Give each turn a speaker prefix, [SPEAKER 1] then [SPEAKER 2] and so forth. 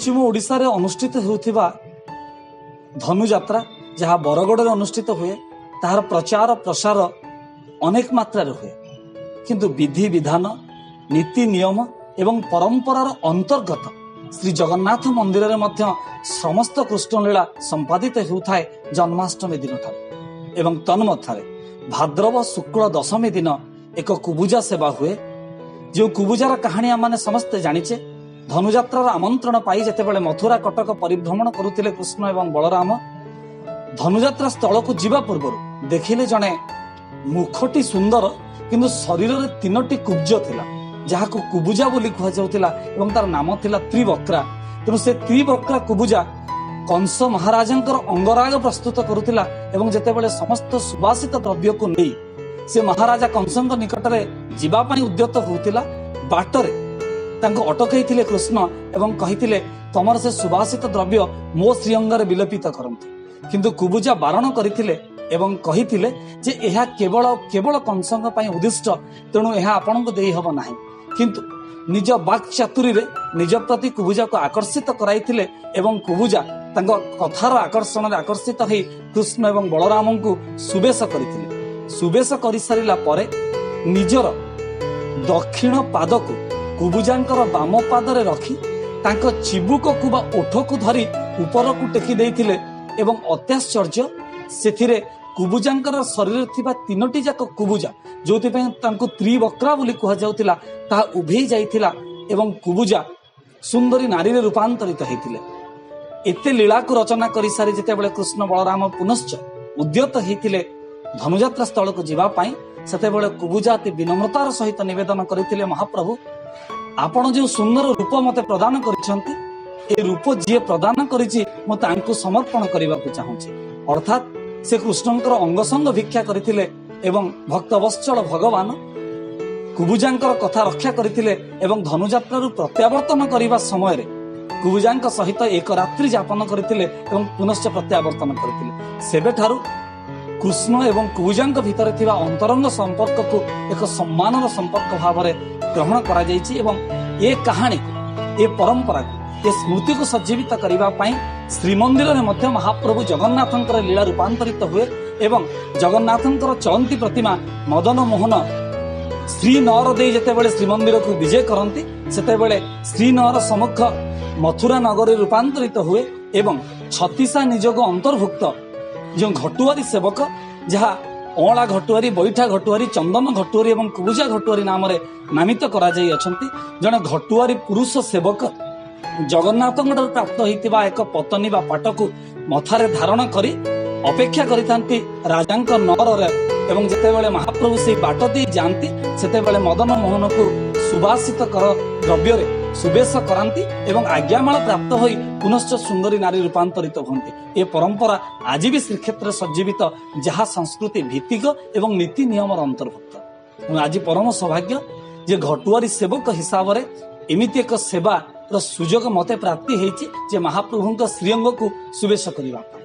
[SPEAKER 1] ପଶ୍ଚିମ ଓଡ଼ିଶାରେ ଅନୁଷ୍ଠିତ ହେଉଥିବା ଧନୁଯାତ୍ରା, ଯାହା ବରଗଡ଼ରେ ଅନୁଷ୍ଠିତ ହୁଏ, ତାହାର ପ୍ରଚାର ପ୍ରସାର ଅନେକ ମାତ୍ରାରେ ହୁଏ। କିନ୍ତୁ ବିଧି ବିଧାନ, ନୀତି ନିୟମ ଏବଂ ପରମ୍ପରାର ଅନ୍ତର୍ଗତ ଶ୍ରୀ ଜଗନ୍ନାଥ ମନ୍ଦିରରେ ମଧ୍ୟ ସମସ୍ତ କୃଷ୍ଣଲୀଳା ସମ୍ପାଦିତ ହେଉଥାଏ ଜନ୍ମାଷ୍ଟମୀ ଦିନଠାରୁ। ଏବଂ ତନ୍ମଧ୍ୟରେ ଭାଦ୍ରବ ଶୁକ୍ଳ ଦଶମୀ ଦିନ ଏକ କୁବୁଜା ସେବା ହୁଏ, ଯେଉଁ କୁବୁଜାର କାହାଣୀ ଆମମାନେ ସମସ୍ତେ ଜାଣିଛେ। ଧନୁଯାତ୍ରାର ଆମନ୍ତ୍ରଣ ପାଇ ଯେତେବେଳେ ମଥୁରା କଟକ ପରିଭ୍ରମଣ କରୁଥିଲେ କୃଷ୍ଣ ଏବଂ ବଳରାମ, ଧନୁଯାତ୍ରା ସ୍ଥଳକୁ ଯିବା ପୂର୍ବରୁ ଦେଖିଲେ ଜଣେ ମୁଖଟି ସୁନ୍ଦର କିନ୍ତୁ ଶରୀରରେ ତିନୋଟି କୁବ୍ଜ ଥିଲା, ଯାହାକୁ କୁବୁଜା ବୋଲି କୁହାଯାଉଥିଲା ଏବଂ ତାର ନାମ ଥିଲା ତ୍ରିବକ୍ରା। ତେଣୁ ସେ ତ୍ରିବକ୍ରା କୁବୁଜା କଂସ ମହାରାଜଙ୍କର ଅଙ୍ଗରାଗ ପ୍ରସ୍ତୁତ କରୁଥିଲା ଏବଂ ଯେତେବେଳେ ସମସ୍ତ ସୁବାସିତ ଦ୍ରବ୍ୟକୁ ନେଇ ସେ ମହାରାଜା କଂସଙ୍କ ନିକଟରେ ଯିବା ପାଇଁ ଉଦ୍ୟତ ହେଉଥିଲା, ବାଟରେ ତାଙ୍କୁ ଅଟକାଇଥିଲେ କୃଷ୍ଣ ଏବଂ କହିଥିଲେ, ତମର ସେ ସୁବାସିତ ଦ୍ରବ୍ୟ ମୋ ଶ୍ରୀଅଙ୍ଗରେ ବିଲୋପିତ କରନ୍ତୁ। କିନ୍ତୁ କୁବୁଜା ବାରଣ କରିଥିଲେ ଏବଂ କହିଥିଲେ ଯେ ଏହା କେବଳ କେବଳ କଂସଙ୍କ ପାଇଁ ଉଦ୍ଦିଷ୍ଟ, ତେଣୁ ଏହା ଆପଣଙ୍କୁ ଦେଇ ହେବ ନାହିଁ। କିନ୍ତୁ ନିଜ ବାକ୍ ଚାତୁରୀରେ ନିଜ ପ୍ରତି କୁବୁଜାକୁ ଆକର୍ଷିତ କରାଇଥିଲେ ଏବଂ କୁବୁଜା ତାଙ୍କ କଥାର ଆକର୍ଷଣରେ ଆକର୍ଷିତ ହେଇ କୃଷ୍ଣ ଏବଂ ବଳରାମଙ୍କୁ ସୁବେଶ କରିଥିଲେ। ସୁବେଶ କରିସାରିଲା ପରେ ନିଜର ଦକ୍ଷିଣ ପାଦକୁ କୁବୁଜାଙ୍କର ବାମ ପାଦରେ ରଖି ତାଙ୍କ ଚିବୁକକୁ ବା ଓଠକୁ ଧରି ଉପରକୁ ଟେକି ଦେଇଥିଲେ ଏବଂ ଅତ୍ୟାଶ୍ଚର୍ଯ୍ୟ, ସେଥିରେ କୁବୁଜାଙ୍କର ଶରୀରରେ ଥିବା ତିନୋଟି ଯାକ କୁବୁଜା, ଯୋଉଥିପାଇଁ ତାଙ୍କୁ ତ୍ରିବକ୍ରା ବୋଲି କୁହାଯାଉଥିଲା, ତାହା ଉଭେଇ ଯାଇଥିଲା ଏବଂ କୁବୁଜା ସୁନ୍ଦରୀ ନାରୀରେ ରୂପାନ୍ତରିତ ହେଇଥିଲେ। ଏତେ ଲୀଳାକୁ ରଚନା କରିସାରି ଯେତେବେଳେ କୃଷ୍ଣ ବଳରାମ ପୁନଶ୍ଚ ଉଦ୍ୟତ ହେଇଥିଲେ ଧନୁଯାତ୍ରା ସ୍ଥଳକୁ ଯିବା ପାଇଁ, ସେତେବେଳେ କୁବୁଜା ଅତି ବିନମ୍ରତାର ସହିତ ନିବେଦନ କରିଥିଲେ, ମହାପ୍ରଭୁ, ଆପଣ ଯେଉଁ ସୁନ୍ଦର ରୂପ ମତେ ପ୍ରଦାନ କରିଛନ୍ତି, ଏ ରୂପ ଯିଏ ପ୍ରଦାନ କରିଛି ମୁଁ ତାଙ୍କୁ ସମର୍ପଣ କରିବାକୁ ଚାହୁଁଛି। ଅର୍ଥାତ୍ ସେ କୃଷ୍ଣଙ୍କର ଅଙ୍ଗସଙ୍ଗ ଭିକ୍ଷା କରିଥିଲେ ଏବଂ ଭକ୍ତବତ୍ସଳ ଭଗବାନ କୁବୁଜାଙ୍କର କଥା ରକ୍ଷା କରିଥିଲେ ଏବଂ ଧନୁଯାତ୍ରାରୁ ପ୍ରତ୍ୟାବର୍ତ୍ତନ କରିବା ସମୟରେ କୁବୁଜାଙ୍କ ସହିତ ଏକ ରାତ୍ରି ଯାପନ କରିଥିଲେ ଏବଂ ପୁନଶ୍ଚ ପ୍ରତ୍ୟାବର୍ତ୍ତନ କରିଥିଲେ। ସେବେଠାରୁ କୃଷ୍ଣ ଏବଂ କୁବୁଜାଙ୍କ ଭିତରେ ଥିବା ଅନ୍ତରଙ୍ଗ ସମ୍ପର୍କକୁ ଏକ ସମ୍ମାନର ସମ୍ପର୍କ ଭାବରେ ଗ୍ରହଣ କରାଯାଇଛି ଏବଂ ଏ କାହାଣୀକୁ, ଏ ପରମ୍ପରାକୁ, ଏ ସ୍ମୃତିକୁ ସଜ୍ଜୀବିତ କରିବା ପାଇଁ ଶ୍ରୀମନ୍ଦିରରେ ମଧ୍ୟ ମହାପ୍ରଭୁ ଜଗନ୍ନାଥଙ୍କର ଲୀଳା ରୂପାନ୍ତରିତ ହୁଏ ଏବଂ ଜଗନ୍ନାଥଙ୍କର ଚଳନ୍ତି ପ୍ରତିମା ମଦନ ମୋହନ ଶ୍ରୀନଅର ଦେଇ ଯେତେବେଳେ ଶ୍ରୀମନ୍ଦିରକୁ ବିଜେ କରନ୍ତି, ସେତେବେଳେ ଶ୍ରୀନଅର ସମ୍ମୁଖ ମଥୁରା ନଗରରେ ରୂପାନ୍ତରିତ ହୁଏ ଏବଂ ଛତିଶା ନିଯୋଗ ଅନ୍ତର୍ଭୁକ୍ତ ଯେଉଁ ଘଟୁଆରୀ ସେବକ, ଯାହା ଅଁଳା ଘଟୁଆରୀ, ବୈଠା ଘଟୁଆରୀ, ଚନ୍ଦନ ଘଟୁଆରୀ ଏବଂ କୁବୁଜା ଘଟୁଆରୀ ନାମରେ ନାମିତ କରାଯାଇଅଛନ୍ତି, ଜଣେ ଘଟୁଆରୀ ପୁରୁଷ ସେବକ ଜଗନ୍ନାଥଙ୍କଠାରୁ ପ୍ରାପ୍ତ ହୋଇଥିବା ଏକ ପତନୀ ବା ପାଟକୁ ମଥାରେ ଧାରଣ କରି ଅପେକ୍ଷା କରିଥାନ୍ତି ରାଜାଙ୍କ ନଅରରେ ଏବଂ ଯେତେବେଳେ ମହାପ୍ରଭୁ ସେଇ ବାଟ ଦେଇ ଯାଆନ୍ତି, ସେତେବେଳେ ମଦନ ମୋହନକୁ ସୁବାସିତ କର ଦ୍ରବ୍ୟରେ ସୁବେଶ କରାନ୍ତି ଏବଂ ଆଜ୍ଞାମାଳ ପ୍ରାପ୍ତ ହୋଇ ପୁନଶ୍ଚ ସୁନ୍ଦରୀ ନାରୀ ରୂପାନ୍ତରିତ ହୁଅନ୍ତି। ଏ ପରମ୍ପରା ଆଜି ବି ଶ୍ରୀକ୍ଷେତ୍ରରେ ସଜ୍ଜୀବିତ, ଯାହା ସଂସ୍କୃତି ଭିତ୍ତିକ ଏବଂ ନୀତି ନିୟମର ଅନ୍ତର୍ଭୁକ୍ତ। ତେଣୁ ଆଜି ପରମ ସୌଭାଗ୍ୟ ଯେ ଘଟୁଆରୀ ସେବକ ହିସାବରେ ଏମିତି ଏକ ସେବାର ସୁଯୋଗ ମତେ ପ୍ରାପ୍ତି ହେଇଛି ଯେ ମହାପ୍ରଭୁଙ୍କ ଶ୍ରୀଅଙ୍ଗକୁ ସୁବେଶ କରିବା ପାଇଁ।